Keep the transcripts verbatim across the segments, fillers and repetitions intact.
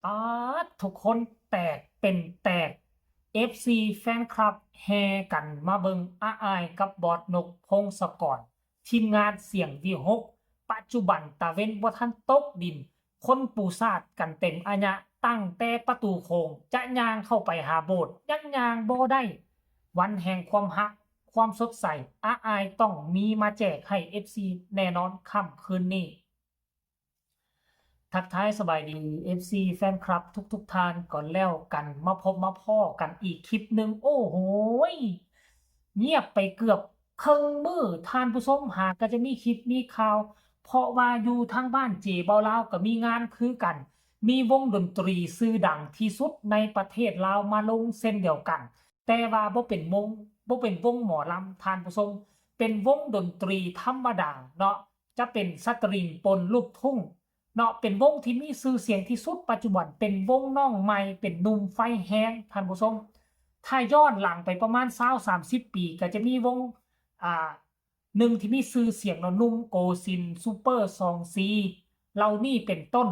ปาด ทุกคนแตกเป็นแตก เอฟซี แฟนคลับแห่กันมาเบิ่งอาอายกับบอสนกพงศกร ทีมงานเสียงวีหก ปัจจุบันตะเว็นบ่ทันตกดิน คนปูซาดกันเต็มอะยะ ตั้งแต่ประตูโค้งจะย่างเข้าไปหาโบสถ์ยังย่างบ่ได้ วันแห่งความฮัก ความสดใส อาอายต้องมีมาแจกให้ เอฟซี แน่นอนค่ำคืนนี้ ทักทายสบายดี เอฟซี แฟนคลับทุกๆท่านก่อนแล้วกัน มาพบมาพ้อกันอีกคลิปหนึ่ง โอ้โหย เงียบไปเกือบเคิ่งมื้อ ท่านผู้ชม หากก็จะมีคลิปมีข่าว เพราะว่าอยู่ทางบ้านเจเบาลาวก็มีงานคือกัน มีวงดนตรีชื่อดังที่สุดในประเทศลาวมาลงเช่นเดียวกัน แต่ว่าบ่เป็นวง บ่เป็นวงหมอลำ ท่านผู้ชม เป็นวงดนตรีธรรมดาเนาะ จะเป็นสตริงปนลูกทุ่งเนาะ เป็นวงที่มีชื่อเสียงที่สุดปัจจุบัน เป็นวงน้องใหม่ เป็นหนุ่มไฟแฮง ท่านผู้ชม ถ้าย้อนหลังไปประมาณซาวสามสิบปี ก็จะมีวง อ่า หนึ่งที่มีชื่อเสียงเนาะ หนุ่มโกสินทร์ ซูเปอร์สองซี เหล่านี้เป็นต้น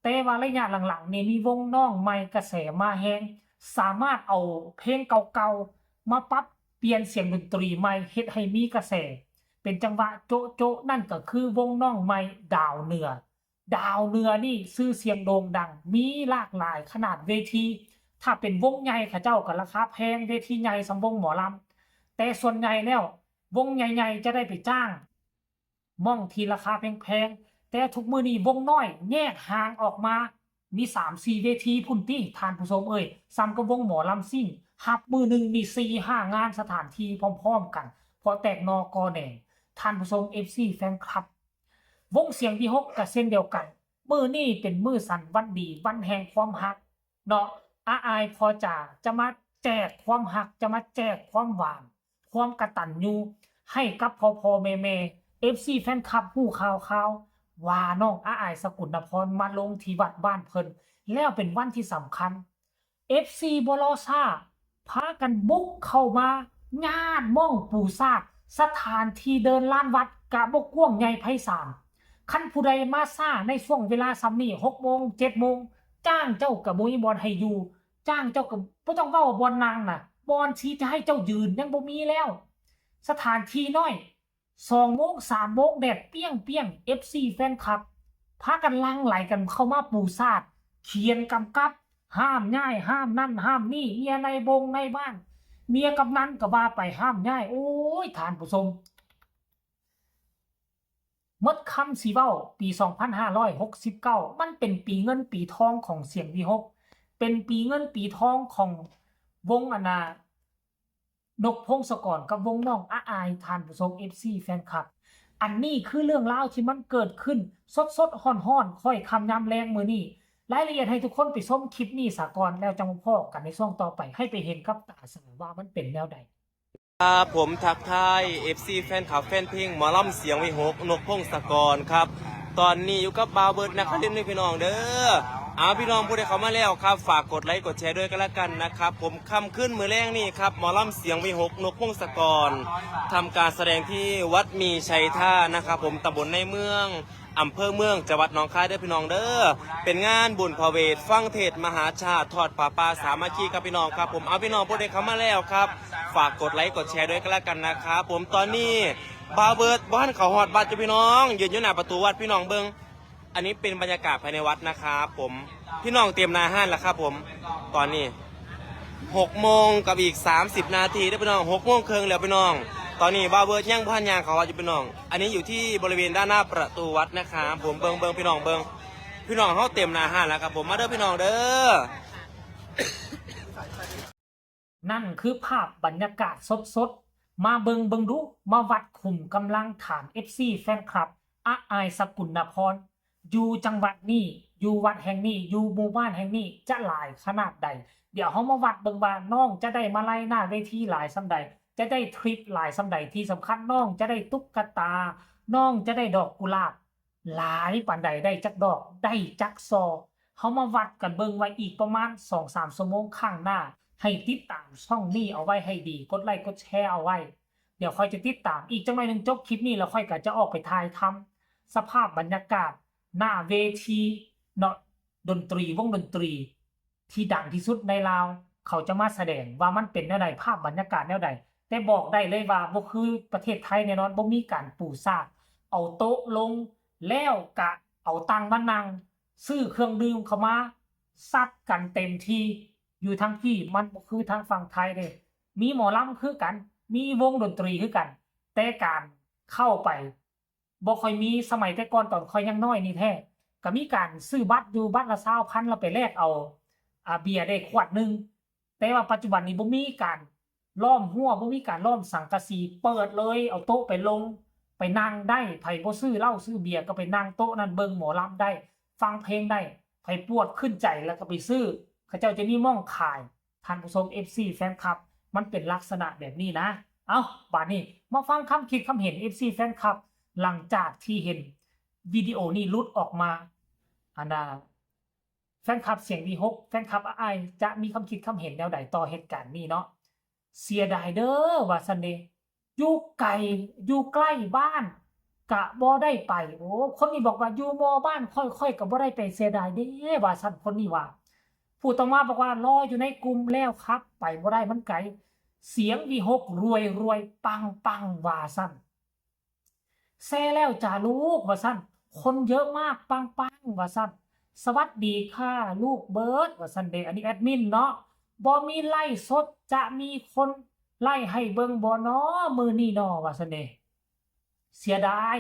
แต่ว่าระยะหลังๆนี่มีวงน้องใหม่กระแสมาแฮง สามารถเอาเพลงเก่าๆ มาปรับเปลี่ยนเสียงดนตรีใหม่ เฮ็ดให้มีกระแส เป็นจังหวะโจ๊ะๆ นั่นก็คือวงน้องใหม่ดาวเหนือ ดาวเหนือนี่ชื่อเสียงโด่งดัง มีหลากหลายขนาดเวที ถ้าเป็นวงใหญ่เขาเจ้าก็ราคาแพง เวทีใหญ่ส่ำวงหมอลำ แต่ส่วนใหญ่แล้ว วงใหญ่ๆ จะได้ไปจ้างหม่องที่ราคาแพงๆ แต่ทุกมื้อนี้วงน้อยแยกห่างออกมา มีสามสี่เวทีพุ้นติ ท่านผู้ชมเอ้ย ส่ำกับวงหมอลำซิ่ง ฮับมื้อหนึ่งนี่สี่ห้างานสถานที่พร้อมๆกัน เพราะแตกหน่อกอแหน่ง ท่านผู้ชม เอฟซี แฟนคลับ วงเสียงวีหกก็เช่นเดียวกัน มื้อนี้เป็นมื้อสันวันดี วันแห่งความฮักเนาะ อาอายพอจ่าจะมาแจกความฮัก จะมาแจกความหวาน ความกตัญญูให้กับพ่อๆแม่ๆ เอฟซี แฟนคลับฮู้ข่าวๆ ว่าน้องอาอายสกุลนพรมาลงที่วัดบ้านเพิ่น แล้วเป็นวันที่สำคัญ เอฟซี บ่รอช้า พากันบุกเข้ามา งานหม่องปูซาด สถานที่เดินลานวัดกะบ่กว้างใหญ่ไพศาล คันผู้ใดมาช้าในช่วงเวลาส่ำนี้ หกโมง เจ็ดโมง จ้างเจ้าก็บ่มีบ่อนให้อยู่ จ้างเจ้าก็บ่ต้องเว้าว่าบ่อนนั่งน่ะ บ่อนที่จะให้เจ้ายืนยังบ่มีแล้ว สถานที่น้อย สองโมง สามโมง แดดเปรี้ยงๆ เอฟซี แฟนคลับ พากันหลั่งไหลกันเข้ามาปูซาด เขียนกำกับ ห้ามย้าย ห้ามนั่น ห้ามนี่ เมียนายบงนายบ้าน เมียกำนันก็ว่าไป ห้ามย้าย โอ้ย ท่านผู้ชม หมดคำสิเว้า ปีสองพันห้าร้อยหกสิบเก้า มันเป็นปีเงินปีทองของเสียงวีหก เป็นปีเงินปีทองของวง อันน่ะ นกพงศกรกับวงน้องอาอาย ท่านผู้ชม เอฟซี แฟนคลับ อันนี้คือเรื่องราวที่มันเกิดขึ้นสดๆฮ้อนๆ ค่อยค่ำยามแลงมื้อนี้ รายละเอียดให้ทุกคนไปชมคลิปนี้ซะก่อน แล้วจั่งมาพ้อกันในช่วงต่อไป ให้ไปเห็นกับตาซะว่ามันเป็นแนวใด ครับผมทักทาย เอฟซี แฟนคลับแฟนเพลงหมอลำเสียงวีหก นกพงศกรครับ ตอนนี้อยู่กับบ่าวเบิร์ดนะครับเล่นด้วยพี่น้องเด้อ เอาพี่น้องผู้ใดเข้ามาแล้วครับ ฝากกดไลค์กดแชร์ด้วยกันละกันนะครับ ผมค่ำคืนมื้อแลงนี่ครับ หมอลำเสียงวีหก นกพงศกร ทำการแสดงที่วัดมีชัยท่านะครับ ผมตำบลในเมือง อำเภอเมือง จังหวัดหนองคายเด้อพี่น้องเด้อ เป็นงานบุญพระเวท ฟังเทศน์มหาชาติ ทอดผ้าป่าสามัคคีครับพี่น้องครับผม เอาพี่น้องผู้ใดเข้ามาแล้วครับ ฝากกดไลค์กดแชร์ด้วยกันละกันนะครับผม ตอนนี้บ่าวเบิร์ดบ่ทันเข้าฮอดวัดอยู่พี่น้อง ยืนอยู่หน้าประตูวัดพี่น้องเบิ่ง อันนี้เป็นบรรยากาศภายในวัดนะครับผม พี่น้องเตรียมหน้าฮ้านแล้วครับผม ตอนนี้ หกโมงกับอีกสามสิบนาทีเด้อพี่น้อง หกโมงครึ่งแล้วพี่น้อง ตอนนี้บ่าวเบิร์ดยังบ่ทันย่างเข้าวัดอยู่พี่น้อง อันนี้อยู่ที่บริเวณด้านหน้าประตูวัดนะครับผม เบิ่งเบิ่งพี่น้องเบิ่ง พี่น้องเฮาเตรียมหน้าฮ้านแล้วครับผม มาเด้อพี่น้องเด้อ นั่นคือภาพบรรยากาศสดๆ มาเบิ่งเบิ่งดู มาวัดขุมกำลังฐาน เอฟซี แฟนคลับ อาอายสกุลนพร อยู่จังหวัดนี้ อยู่วัดแห่งนี้ อยู่หมู่บ้านแห่งนี้ จะหลายขนาดใด เดี๋ยวเฮามาวัดเบิ่งว่าน้องจะได้มาลัยหน้าเวทีหลายส่ำใด จะได้ทริปหลายส่ำใด ที่สำคัญน้องจะได้ตุ๊กตา น้องจะได้ดอกกุหลาบ หลายปานใด ได้จักดอก ได้จักซอ เฮามาวัดกันเบิ่งว่าอีกประมาณสองสามชั่วโมงข้างหน้า ให้ติดตามช่องนี้เอาไว้ให้ดี กดไลค์กดแชร์เอาไว้ เดี๋ยวข้อยจะติดตาม อีกจักหน่อยหนึ่งจบคลิปนี้แล้วข้อยก็จะออกไปถ่ายทำสภาพบรรยากาศหน้าเวทีเนาะ ดนตรี วงดนตรีที่ดังที่สุดในลาว เขาจะมาแสดงว่ามันเป็นแนวใด ภาพบรรยากาศแนวใด แต่บอกได้เลยว่าบ่คือประเทศไทยแน่นอน บ่มีการปูซาก เอาโต๊ะลง แล้วกะเอาตังมานั่ง ซื้อเครื่องดื่มเข้ามา ซัดกันเต็มที่ อยู่ทั้งที่มันบ่คือทางฝั่งไทยเด้ มีหมอลำคือกัน มีวงดนตรีคือกัน แต่การเข้าไป บ่ค่อยมี สมัยแต่ก่อนตอนข้อยยังน้อยนี่แท้ ก็มีการซื้อบัตรอยู่ บัตรละซาวพัน แล้วไปแลกเอา อ่า เบียร์ได้ขวดหนึ่ง แต่ว่าปัจจุบันนี้บ่มีการล้อมรั้ว บ่มีการล้อมสังกะสี เปิดเลย เอาโต๊ะไปลง ไปนั่งได้ ไผบ่ซื้อเหล้าซื้อเบียร์ก็ไปนั่งโต๊ะนั้นเบิ่งหมอลำได้ ฟังเพลงได้ ไผปวดขึ้นใจแล้วก็ไปซื้อ เขาเจ้าจะมีหม่องขาย ท่านผู้ชม เอฟซี แฟนคลับ มันเป็นลักษณะแบบนี้นะ เอ้า บาดนี้มาฟังคำคิดคำเห็น เอฟซี แฟนคลับ หลังจากที่เห็นวิดีโอนี้หลุดออกมา อันน่ะ แฟนคลับเสียงวีหก แฟนคลับอ้ายจะมีคำคิดคำเห็นแนวใดต่อเหตุการณ์นี้เนาะ เสียดายเด้อ ว่าซั่นเด้ อยู่ไกล อยู่ใกล้บ้านกะบ่ได้ไป โอ้ คนนี้บอกว่าอยู่มอบ้านข้อย ข้อยกะบ่ได้ไป เสียดายเด้ ว่าซั่น คนนี้ว่า ผู้ต่อมาบอกว่ารออยู่ในกลุ่มแล้วครับ ไปบ่ได้มันไกล เสียงวีหก รวยรวยปังปัง ว่าซั่น แชร์แล้วจ้าลูก ว่าซั่น คนเยอะมากปังปัง ว่าซั่น สวัสดีค่ะลูกเบิร์ด ว่าซั่นเด้ อันนี้แอดมินเนาะ บ่มีไลฟ์สด จะมีคนไลฟ์ให้เบิ่งบ่น้อมื้อนี้น้อ ว่าซั่นเด้ เสียดาย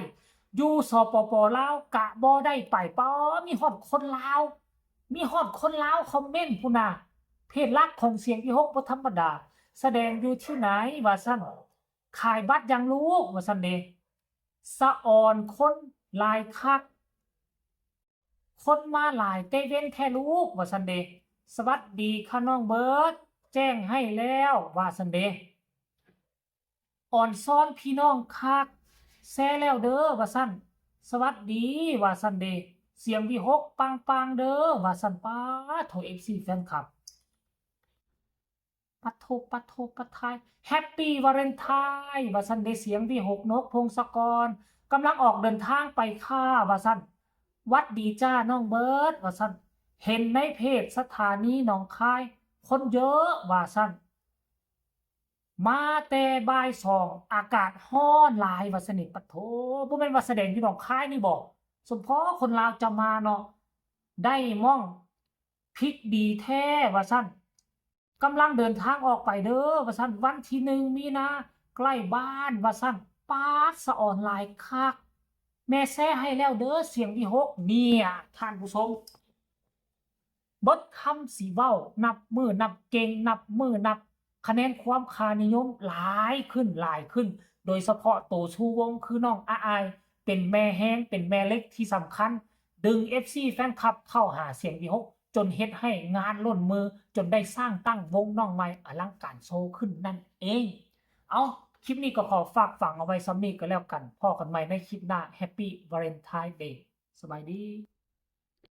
อยู่ สปป ลาว กะบ่ได้ไป ป๊า มีฮอดคนลาว มีฮอดคนลาวคอมเมนต์พุ้นน่ะ เพจหลักของเสียงวีหกบ่ธรรมดา แสดงอยู่ที่ไหน ว่าซั่น ขายบัตรยังลูก ว่าซั่นเด้ สะออนคนหลายคัก คนมาหลายเตเว่นแท้ลูก ว่าซั่นเด้ สวัสดีค่ะน้องเบิร์ด แจ้งให้แล้ว ว่าซั่นเด้ อ่อนซ้อนพี่น้องคัก แชร์แล้วเด้อ ว่าซั่น สวัสดี ว่าซั่นเด้ เสียงวีหกปังปังเด้อ ว่าซั่น ป๊าดโถ เอฟซี แฟนคลับ ปัดโทปัดโทปัดทาย แฮปปี้วาเลนไทน์ ว่าซั่นเด้ เสียงวีหก นกพงศกร กำลังออกเดินทางไปค่ะ ว่าซั่น หวัดดีจ้าน้องเบิร์ด ว่าซั่น เห็นในเพจสถานีหนองคาย คนเยอะ ว่าซั่น มาแต่บ่ายสอง อากาศร้อนหลาย ว่าซั่นนี่ ปัดโท บ่แม่นว่าแสดงอยู่หนองคายนี่บ่ สมพอคนลาวจะมาเนาะ ได้หม่อง พิกดีแท้ ว่าซั่น กำลังเดินทางออกไปเด้อ ว่าซั่น วันที่หนึ่งมีนา ใกล้บ้าน ว่าซั่น ป๊าด สะออนหลายคัก แม่แชร์ให้แล้วเด้อ เสียงวีหก เนี่ย ท่านผู้ชม เบิดคำสิเว้า นับมื้อนับเก่ง นับมื้อนับคะแนนความค่านิยมหลายขึ้น หลายขึ้น โดยเฉพาะโตชูวงคือน้องอาอาย เป็นแม่แฮง เป็นแม่เหล็กที่สำคัญ ดึง เอฟซี แฟนคลับเข้าหาเสียงวีหก จนเฮ็ดให้งานล้นมือ จนได้สร้างตั้งวงน้องใหม่อลังการโชว์ขึ้นนั่นเอง เอา คลิปนี้ก็ขอฝากฝังเอาไว้ส่ำนี้ก็แล้วกัน พ้อกันใหม่ในคลิปหน้า แฮปปี้วาเลนไทน์เดย์ สบายดี